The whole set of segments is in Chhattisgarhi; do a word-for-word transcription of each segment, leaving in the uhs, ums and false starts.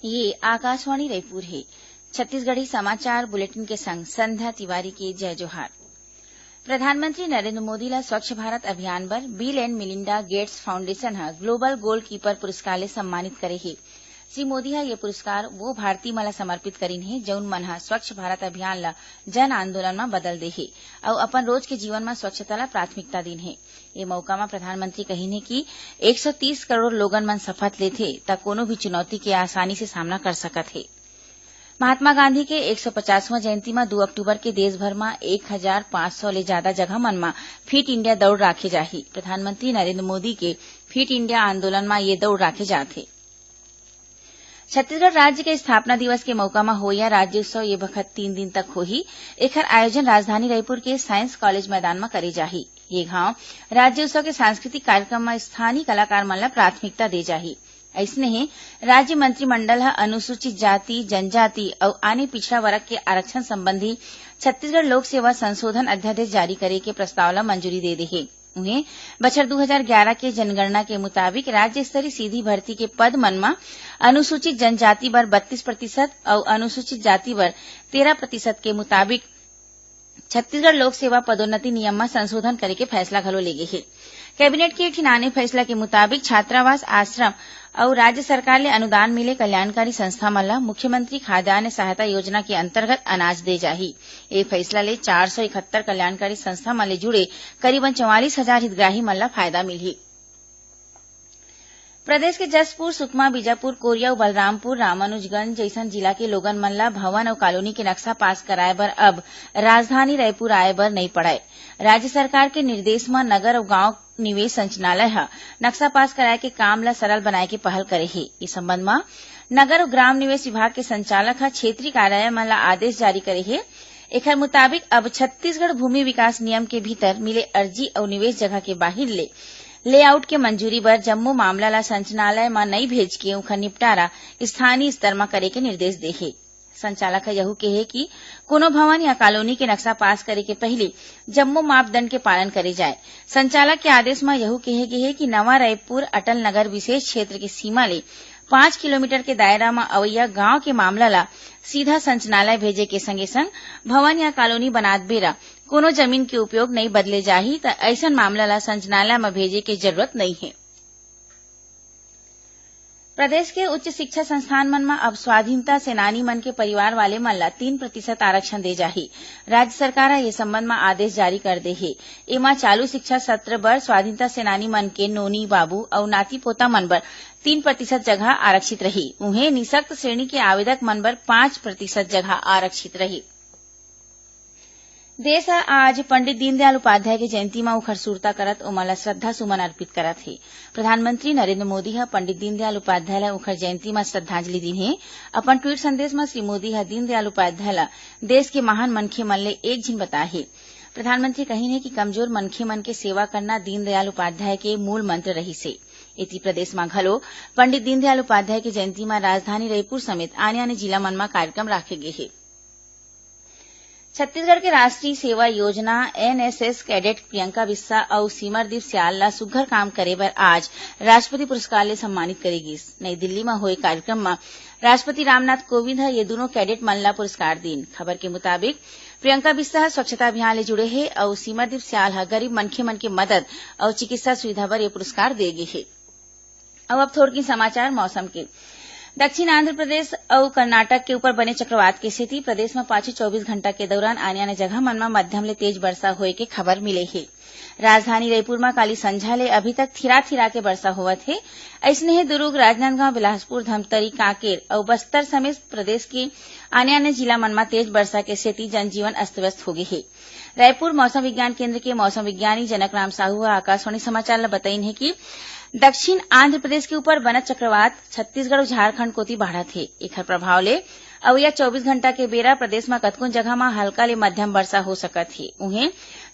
ये आकाशवाणी रायपुर हे। छत्तीसगढ़ी समाचार बुलेटिन के संग संध्या तिवारी के जय जोहार। प्रधानमंत्री नरेंद्र मोदी ला स्वच्छ भारत अभियान बर bill and Melinda Gates foundation ह ग्लोबल गोलकीपर पुरस्कार ले सम्मानित करे हे। श्री मोदी ह ये पुरस्कार वो भारतीय मन ला समर्पित करिन हे, जउन मन ह स्वच्छ भारत अभियान ला जन आंदोलन म बदल दे हे अउ अपन रोज के जीवन म स्वच्छता ला प्राथमिकता दीन हे। ए मौका म प्रधानमंत्री कहिन हे कि एक सौ तीस करोड़ लोगन मन शपथ लेथे, त कोनो भी चुनौती के आसानी से सामना कर सकत हे। महात्मा गांधी के एक सौ पचासवां जयंती म दू अक्टूबर के देश भर म एक हजार पाँच सौ ले जादा जगह मन म फिट इंडिया दौड़ राखे जाही। प्रधानमंत्री नरेंद्र मोदी के फिट इंडिया आंदोलन म ये दौड़ राखे जात हे। छत्तीसगढ़ राज्य के स्थापना दिवस के मौका म होवइया राज्योत्सव ये बखत तीन दिन तक होही। एखर आयोजन राजधानी रायपुर के साइंस कॉलेज मैदान म करे जाही। ये घांव राज्योत्सव के सांस्कृतिक कार्यक्रम म स्थानीय कलाकार मन ल प्राथमिकता दे जाही। अइसने ही राज्य मंत्रिमंडल ह अनुसूचित जाति, जनजाति अउ आने पिछड़ा वर्ग के आरक्षण संबंधी छत्तीसगढ़ लोक सेवा संशोधन अध्यादेश जारी करे के प्रस्ताव ल मंजूरी दे दे हे। उहें, बछर दू हजार ग्यारा के जनगणना के मुताबिक राज्य स्तरीय सीधी भर्ती के पद मन म अनुसूचित जनजाति बर बत्तीस प्रतिशत अउ अनुसूचित जाति बर तेरह प्रतिशत के मुताबिक छत्तीसगढ़ लोक सेवा पदोन्नति नियम म संशोधन करे के फैसला घलो ले गे हे। कैबिनेट के एक ठिन आने फैसला के मुताबिक छात्रावास, आश्रम अउ राज्य सरकार ले अनुदान मिले कल्याणकारी संस्था मन ल मुख्यमंत्री खाद्यान्न सहायता योजना के अंतर्गत अनाज दे जाही। ए फैसला ले चार सौ इकहत्तर कल्याणकारी संस्था मन ले जुड़े करीबन चौवालीस हजार हितग्राही मन ल फायदा मिलही। प्रदेश के जशपुर, सुकमा, बीजापुर, कोरिया अउ बलरामपुर, रामानुजगंज जइसन जिला के लोगन मन ल भवन अउ कॉलोनी के नक्शा पास कराए बर अब राजधानी रायपुर आए बर नइ पड़य। राज्य सरकार के निर्देश म नगर अउ गांव निवेश संचालनालय ह नक्शा पास कराए के काम ल सरल बनाए के पहल करे हे। इस संबंध म नगर अउ ग्राम निवेश विभाग के संचालक ह क्षेत्रीय कार्यालय मन ल आदेश जारी करे हे। एखर मुताबिक अब छत्तीसगढ़ भूमि विकास नियम के भीतर मिले अर्जी अउ निवेश जगह के बाहिर ले लेआउट के मंजूरी बर जम्मो मामला ल संचालनालय म नइ भेज के उखर निपटारा स्थानीय स्तर म करे के निर्देश दे हे। संचालक ह यहू केहे कि कोनो भवन या कॉलोनी के नक्शा पास करे के पहिली जम्मो मापदंड के पालन करे जाए। संचालक के आदेश म यहू केहे गे हे कि नवा रायपुर अटल नगर विशेष क्षेत्र के सीमा ले पाँच किलोमीटर के दायरा म अवइया गांव के मामला ल सीधा संचालनालय भेजे के संगे संग भवन या कॉलोनी बनात बेरा कोनो जमीन के उपयोग नइ बदले जाही, त अइसन मामला ल संचालनालय म भेजे के जरूरत नइ हे। प्रदेश के उच्च शिक्षा संस्थान मन म अब स्वाधीनता सेनानी मन के परिवार वाले मन ल तीन प्रतिशत आरक्षण दे जाही। राज्य सरकार ह ये संबंध म आदेश जारी कर दे हे। एमा चालू शिक्षा सत्र बर स्वाधीनता सेनानी मन के नोनी बाबू अउ नाती पोता मन बर तीन प्रतिशत जगह आरक्षित रही। उहें, निशक्त श्रेणी के आवेदक मन बर पाँच प्रतिशत जगह आरक्षित रही। देश ह आज पंडित दीनदयाल उपाध्याय के जयंती म उखर सुरता करत ओमन ल श्रद्धा सुमन अर्पित करत हे। प्रधानमंत्री नरेंद्र मोदी ह पंडित दीनदयाल उपाध्याय ल उखर जयंती म श्रद्धांजलि दीन हे। अपन ट्वीट संदेश म श्री मोदी ह दीनदयाल उपाध्याय ल देश के महान मनखे मन ले एक झिन बताए हे। प्रधानमंत्री कहिन हे कि कमजोर मनखे मन के सेवा करना दीनदयाल उपाध्याय के मूल मंत्र रहिस हे। एती प्रदेश म घलो पंडित दीनदयाल उपाध्याय के जयंती म राजधानी रईपुर समेत आने-आने जिला मन म कार्यक्रम राखे गे हे। छत्तीसगढ़ के राष्ट्रीय सेवा योजना, एनएसएस, कैडेट प्रियंका बिस्सा अउ सिमरदीप सियाल ला सुघ्घर काम करे बर आज राष्ट्रपति पुरस्कार ले सम्मानित करे गिस। नई दिल्ली म होए कार्यक्रम म राष्ट्रपति रामनाथ कोविंद ह ये दूनों कैडेट मन ला पुरस्कार दीन। खबर के मुताबिक, प्रियंका बिस्सा ह स्वच्छता अभियान ले जुड़े हे अउ सिमरदीप सियाल ह गरीब मनखे मन के मदद अउ चिकित्सा सुविधा बर ये पुरस्कार दे गे हे। अउ अब थोरकिन समाचार मौसम के। दक्षिण आंध्र प्रदेश अउ कर्नाटक के ऊपर बने चक्रवात के सेती प्रदेश म पाछू चौबीस घंटा के दौरान आने-आने जगह मन म मध्यम ले तेज वर्षा होए के खबर मिले हे। राजधानी रईपुर म काली संझा ले अभी तक थिरा-थिरा के वर्षा होवत हे। अइसने ही दुर्ग, राजनांदगांव, बिलासपुर, धमतरी, कांकेर अउ बस्तर समेत प्रदेश के आने-आने जिला मन म तेज वर्षा के सेती जनजीवन अस्त-व्यस्त होगे हे। रायपुर मौसम विज्ञान केंद्र के मौसम विज्ञानी जनक राम साहू ह आकाशवाणी समाचार ल बतईन हे कि दक्षिण आंध्र प्रदेश के ऊपर बनत चक्रवात छत्तीसगढ़ अउ झारखंड कोति बाढ़त हे। एखर प्रभाव ले अवइया चौबीस घंटा के बेरा प्रदेश म कतकोन जगह म हल्का ले मध्यम वर्षा हो सकत हे। उहें,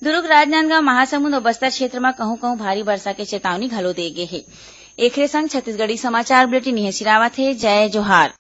दुर्ग, राजनांदगांव, महासमुंद अउ बस्तर क्षेत्र म कहूं-कहूं भारी वर्षा के चेतावनी घलो दे गे हे। एखरे संग छत्तीसगढ़ी समाचार बुलेटिन इहें सिरावत हे। जय जोहार।